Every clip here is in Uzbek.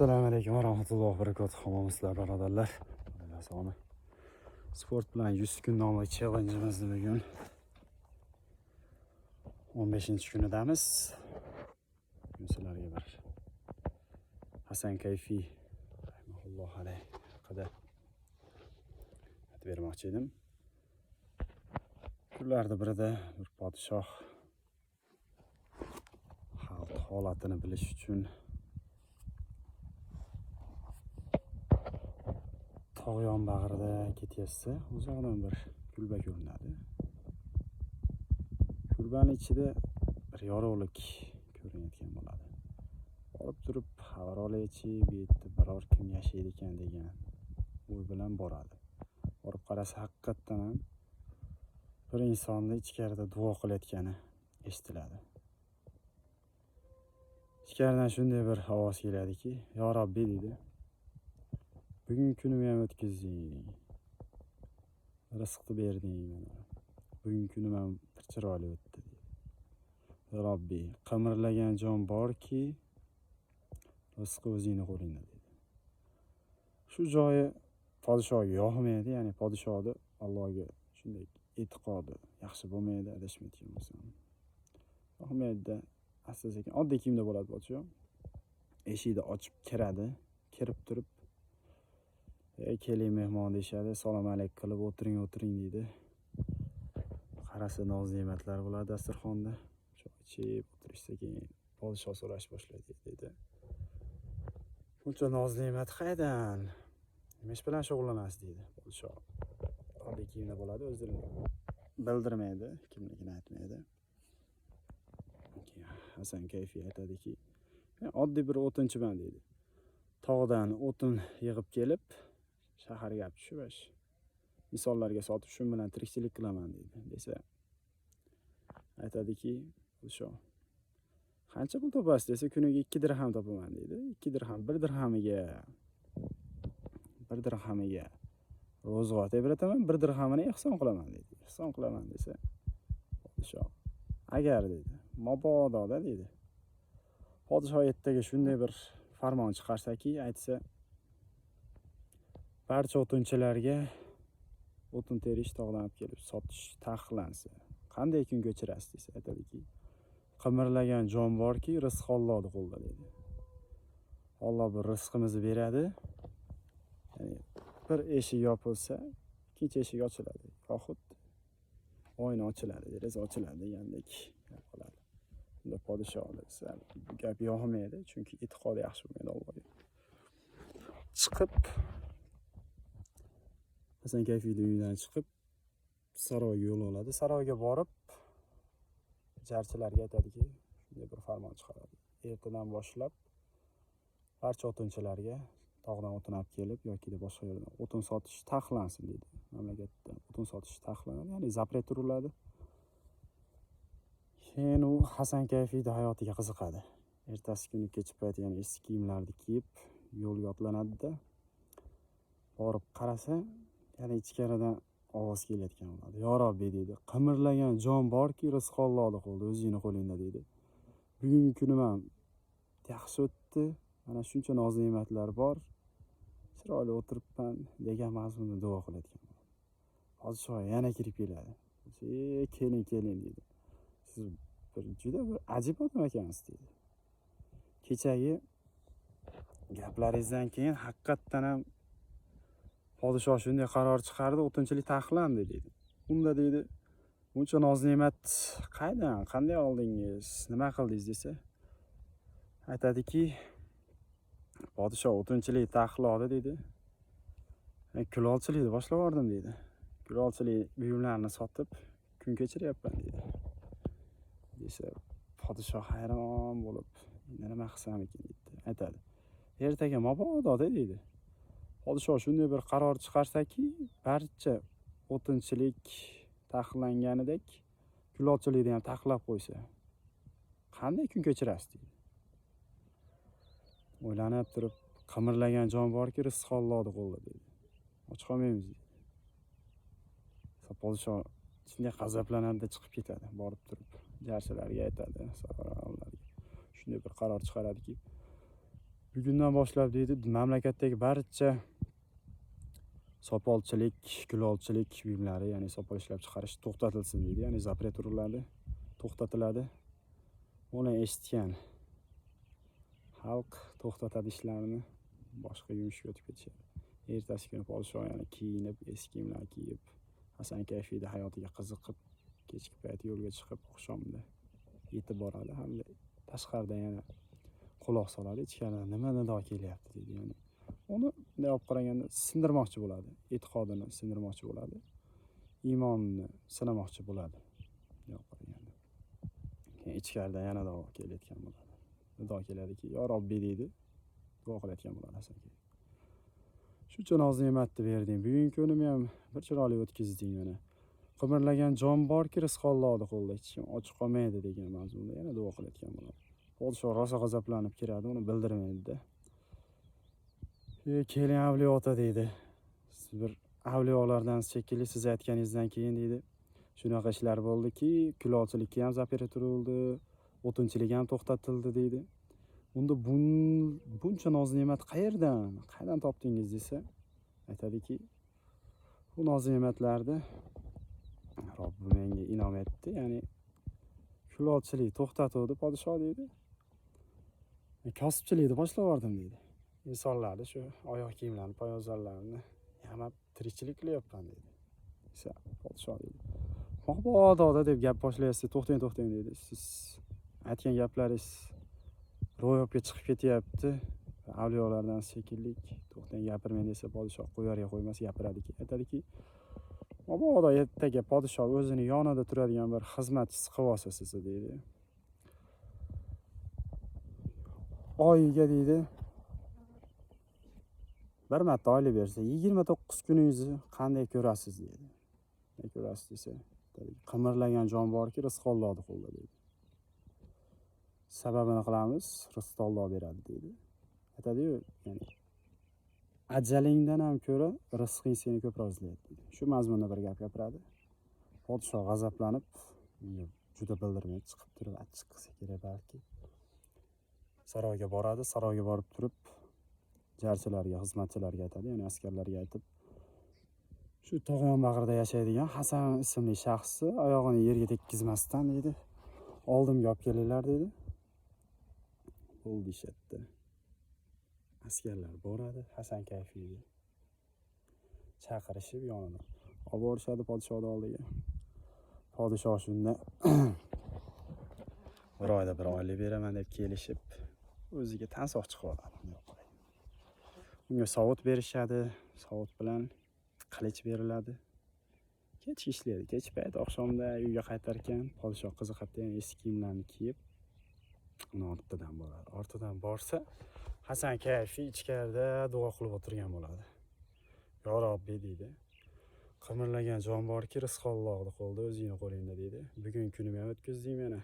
Assalomu alaykum va rahmatullohi va barakatuh. Hammamizlar birodarlar. Soni sport bilan 100 kun nomli challenge'imizni bugun 15-kunidamiz. Bugun sizlarga bir Hasan Kayfiy rahimahulloh alayh haqida aytib bermoqchi edim. Kunlarda birida bir podshoh xalq holatini bilish uchun tog' yonbag'rida ketyapsa, uzoqdan bir kulba ko'rinadi. Kulbani ichida bir yorug'lik ko'rinayotgan bo'ladi. Borib turib xabar olaychi, bu yerda biror kim yashaydi ekan degan o'y bilan boradi. Borib qarasa, haqiqatdan ham bir insonni ichkarida duo qilayotgani eshitiladi. Ichkaridan shunday bir ovoz keladiki, "Yo Robbi" deydi. Bugungi kunimni ham o'tkazding. Rizqni berding mana. Bugungi kunim ham bir chiroyli o'tdi deydi. Yo Robbi, qimirlagan jon borki, rizqi o'zingni qo'lingda deydi. Shu joyi podshohga yoqmaydi, ya'ni podshohni Allohga shunday e'tiqodi yaxshi bo'lmaydi, adashmayotgan bo'lsam. Yoqmaydi-da, asta-sekin oddiy kiyimda bo'ladi podshoh. Eshikni ochib kiradi, kirib turib keling mehmon deyishadi, salom alik qilib o'tiring o'tiring deydi. Qarasa noz ne'matlar bo'ladi dasturxonda. Choy ichib o'tirishsa keyin podshoh so'rash boshlaydi deydi. Buncha noz ne'mat qaydan? Nima ish bilan shug'ullanasiz deydi podshoh. Oddiy kiyimda bo'ladi, o'zini bildirmaydi, kimligini aytmaydi. Keyin Hasan Kayfiy aytadiki, men oddiy bir o'tinchiman deydi. Tog'dan o'tin yig'ib kelib shaharga olib tushib, insonlarga sotib shu bilan tirikchilik qilaman deydi. Desa aytadiki, podshoh, qancha pul topasiz desa, kuniga 2 dirham topaman deydi. 2 dirham, 1 dirhamiga 1 dirhamiga ro'zg'or tebrataman, 1 dirhamini ehson qilaman deydi. Ehson qilaman desa, podshoh agar deydi, mabododa deydi. Podshoh ertaga shunday bir farmon chiqarsaki, aytsa, barcha o'tinchilarga o'tin terish, tog'dan olib kelib sotish taqiqlansa, qanday kun ko'chirasiz desa, aytadiki, qimirlagan jon borki, rizq Allohning qo'lida deydi. Alloh bir rizqimizni beradi. Ya'ni bir eshik yopilsa, ikkinchi eshik ochiladi. Yoxud oyna ochiladi, deraza ochiladi degandek gap qiladi. Unda podshoh desa, bu gap yoqmaydi, chunki e'tiqodi yaxshi bo'lmaydi Allohga. Chiqib Hasan Kayfiyning uyidan chiqib saroyga yo'l oladi. Saroyga borib jarchilarga aytadiki, shunday bir farmon chiqaradi. Ertadan boshlab barcha o'tinchilarga tog'dan o'tin olib kelib yoki boshqa yerdan o'tin sotish taqiqlansin deydi. Mamlakatda o'tin sotish taqiqlanadi, ya'ni zapret uriladi. Keyin u Hasan Kayfiyning hayotiga qiziqadi. Ertasi kuni kech payt yana eski kiyimlarni kiyib yo'lga otlanadi-da, borib qarasa, yana ichkaridan ovoz kelayotgan bo'ladi. Yo Robbi deydi, qimirlagan jon borki, rizq Allohning qo'lida, o'zingni qo'lingda deydi. Bugungi kunim ham yaxshi o'tdi. Mana shuncha noz ne'matlar bor. Chiroyli o'tiribman degan mazmunda duo qilayotgan bo'ladi. Podshoh yana kirib keladi. Keling, keling deydi. Siz bir juda bir ajib odam ekansiz deydi. Kechagi gaplaringizdan keyin haqiqatdan ham podshoh shunday qaror chiqardi, o'tinchilik taqiqlandi deydi. Unda deydi, buncha noz ne'mat qaydan, qanday oldingiz, nima qildingiz desa, aytadiki, podshoh o'tinchilik taqiqladi deydi. Men kulolchilikni boshlab yubordim deydi. Kulolchilik buyumlarini sotib kun kechiryapman deydi. Desa, podshoh hayron bo'lib, endi nima qilsam ekan deydi. Aytadi, ertaga mabodo deydi. Podshoh shunday bir qaror chiqarsaki, barcha o'tinchilik taqiqlanganidek kulolchilikni ham taqiqlab qo'ysa, qanday kun kechirasiz deydi. O'ylanib turib, qimirlagan jon borki, rizq Allohning qo'lida deydi. Och qolmaymiz deydi. Podshoh shunday g'azablanadi, chiqib ketadi, borib turib jarchilarga aytadi, saroylarga. Shunday bir qaror chiqaradiki, Bugundan boshlab deydi, mamlakatdagi barcha sopolchilik, kulolchilik buyumlari, ya'ni sopol ishlab chiqarish to'xtatilsin deydi, ya'ni zapret uriladi, to'xtatiladi. Uni eshitgan xalq to'xtatadi ishlarini, boshqa yumushga o'tib ketishadi. Ertasi kuni podshoh yana kiyinib, eski kiyimlar kiyib, Hasan Kayfiyda hayotiga qiziqib, kechki payt yo'lga chiqib, oqshomda yetib boradi hamda tashqarida yana quloq soladi, ichkaridan nima nido kelyapti deydi. Ya'ni uni bunday olib qaraganda sindirmoqchi bo'ladi, e'tiqodini sindirmoqchi bo'ladi, iymonini sinamoqchi bo'ladi. Bunday olib qaraganda. Keyin ichkaridan yana duo kelayotgan bo'ladi. Nido keladiki, yo Robbi deydi, duo qilayotgan bo'ladi Hasan Kayfiy. Shuncha noz-ne'matni berding, bugungi kunimni ham bir chiroyli o'tkazding mana. Qimirlagan jon borki, rizqi Allohning qo'lida, hech kim och qolmaydi degan mazmunda yana duo qilayotgan bo'ladi. Podshoh rosa g'azablanib kiradi, uni bildirmaydi-da. Keling avliyo ota deydi. Siz bir avliyolardan shekilli, siz aytganingizdan keyin deydi. Shunaqa ishlar bo'ldiki, kulolchilikka ham zapret urildi, o'tinchilik ham to'xtatildi deydi. Unda buncha noz-ne'mat qayerdan, qayerdan topdingiz desa, aytadiki, bu noz-ne'matlarni Robbim menga inom etdi, ya'ni kulolchilik to'xtatuvdi podshoh deydi. Kasbchilikni boshlab yubordim deydi. Insonlarni shu oyoq kiyimlarini, poyabzallarini yamab tirikchilik qilyapman deydi. Desa podshoh deydi. Mabodo deb gap boshlayapsiz, to'xtang, to'xtang deydi. Siz aytgan gaplaringiz ro'yobga chiqib ketyapti. Avliyolardan shekilli, to'xtang gapirmang desa podshoh qo'yarga qo'ymas gapiradiki, aytadiki, mabodo ertaga podshoh o'zini yonida turadigan bir xizmatchisi qilib olsa sizni deydi. Oyiga deydi bir marta oylik bersa 29 kuningizni qanday ko'rasiz deydi. Ne ko'rasiz desa, qimirlagan jon borki, rizqi Allohning qo'lida deydi. Sababini qilamiz, rizqni Alloh beradi deydi. Aytadi-yu, ya'ni ajalingdan ham ko'ra rizqing seni ko'proq izlaydi deydi. Shu mazmunda bir gap gapiradi. Podshoh g'azablanib, juda bildirmay chiqib turib, achchiq qilsa kerak balki. Saroyga boradi, saroyga borib turib jarchilarga, xizmatchilarga aytadi, ya'ni askarlarga aytib, shu tog'yon bag'rida yashaydigan Hasan ismli shaxsni oyog'ini yerga tekkizmasdan deydi, oldimga olib kelinglar deydi. Bo'ldi deyishadi. Askarlar boradi, Hasan Kayfiyni chaqirishib yonidan olib borishadi podshohning oldiga. Podshoh shunda bir oyda bir oylik beraman deb kelishib, o'ziga tansoq chiqib oladi. Unga sovut berishadi, sovut bilan qilich beriladi. Kech ishlaydi. Kech payt oqshomda uyga qaytar ekan, podshoh qiziqadi, ya'ni eski kiyimlarni kiyib uni ortidan boradi. Ortidan borsa, Hasan Kayfiy ichkarida duo qilib o'tirgan bo'ladi. Yo Robbi deydi. Qimirlagan jon borki, rizqi Allohning qo'lida, o'zingni qo'lingda deydi. Bugun kunimni ham o'tkazding mana.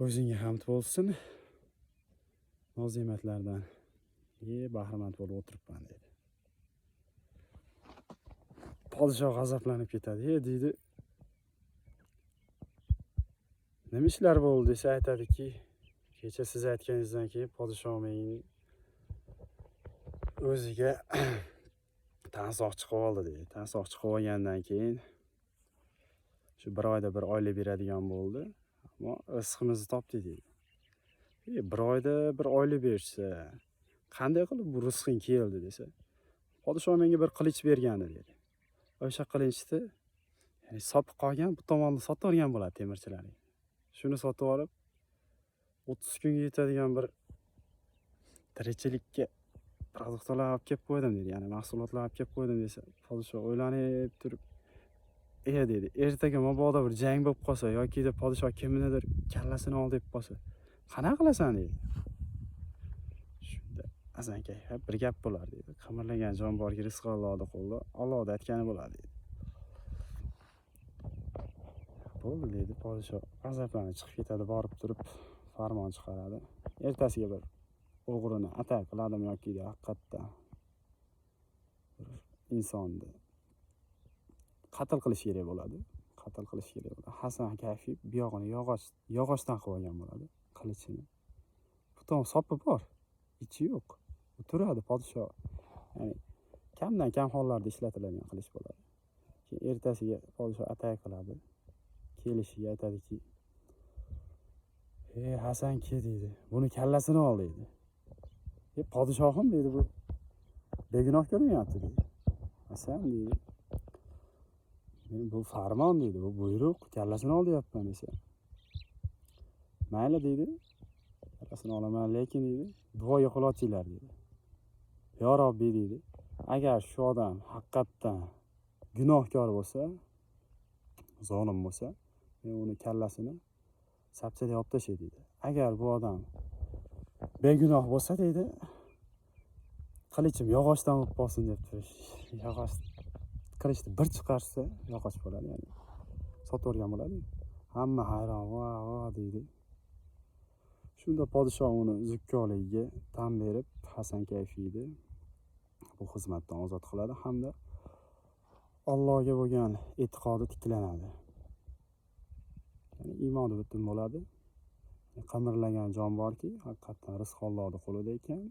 O'zingga hamd bo'lsin. Noz-ne'matlardan bahramand bo'lib o'tiribman deydi. Podshoh g'azablanib ketadi. Deydi. Nima ishlar bo'ldi desa aytadiki, kecha siz aytganingizdan keyin podshoh mening o'ziga tansoq chiqib oldi deydi. Tansoq chiqib olgandan keyin shu bir oyda bir oylik beradigan bo'ldi. Ammo rizqimizni topdik deydi. Bir oyda bir oylik bersa, qanday qilib bu rizqing keldi desa, podshoh menga bir qilich bergandi dedi. O'sha qilichni, ya'ni sopi qolgan, bu tomonni sotib olgan bo'ladi temirchilarga. Shuni sotib olib 30 kunga yetadigan bir tirikchilikka produktlar olib kelib qo'ydim dedi. Ya'ni mahsulotlar olib kelib qo'ydim desa, podshoh o'ylanib turib, dedi, ertaga mabodo bir jang bo'lib qolsa yoki de podshoh kimnidir kallasini ol deb qolsa, qanaqa qilasan dedi. Shunda Hasan Kayfiy bir gap bo'lar dedi. Qimirlagan jon borki, rizqi Allohning qo'lida, Allohning aytgani bo'ladi dedi. Bo'ldi dedi, podshoh g'azablanib chiqib ketadi, borib turib farmon chiqaradi. Ertasiga bir o'g'rini atay qiladimi yoki haqiqatda bir insonni qatl qilish kerak bo'ladi. Qatl qilish kerak bo'ladi. Hasan Kayfiy buyog'ini yog'ochdan qilib olgan bo'ladi, qilichini. Bu tomon sopi bor. Ichi yo'q. U turadi podsho. Ya'ni kamdan kam hollarda ishlatiladigan qilich bo'ladi. Keyin ertasiga podsho atay qiladi. Kelishiga aytadiki: "Ey Hasan, ke", deydi. "Buni kallasini ol", deydi. "E, podshohim", deydi, "bu begunoh ko'rinyapti", deydi. "Hasan", deydi. "Men bu farmon", deydi, "bu buyruq, kallasini ol deyapman" desa. "Mayli", deydi. "Kallasini olaman, lekin", deydi, "duoga quloq deydi. "Yo Robbiy", deydi. "Agar shu odam haqiqatdan gunohkor bo'lsa, zolim bo'lsa, men uni kallasini sapchada olib tashlay", deydi. "Agar bu odam begunoh bo'lsa", deydi, "qilichim yog'ochdan bo'lib qolsin", debdi. Yog'och qilichni bir chiqarsa yog'och bo'ladi, ya'ni sotib yuborgan bo'ladi. Hamma hayron, "Va, va", deydi. Shunda podshoh uni zukkoligiga tan berib, Hasan Kayfiyni bu xizmatdan ozod qiladi hamda Allohga bo'lgan e'tiqodi tiklanadi. Ya'ni iymoni butun bo'ladi. Qimirlagan jon borki, haqiqatdan rizq Allohning qo'lida ekan.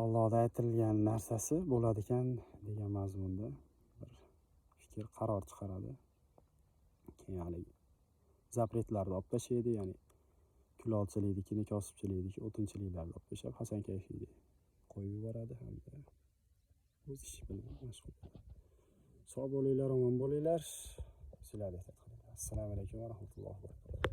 Allohda aytilgan narsasi bo'ladi ekan degan mazmunda bir fikr, qaror chiqaradi. Keyin haligi запрет larni olib tashlaydi, ya'ni kulolchiliknikini, kosibchilikniki, o'tinchiliklarni olib tashlab, Hasan Kayfiyni qo'yib yuboradi hamda o'z ishi bilan mashg'ul bo'ladi. Sog' bo'linglar, omon bo'linglar. Sizlar ehtiyot qilinglar. Assalomu alaykum va rahmatullohi va barakatuh.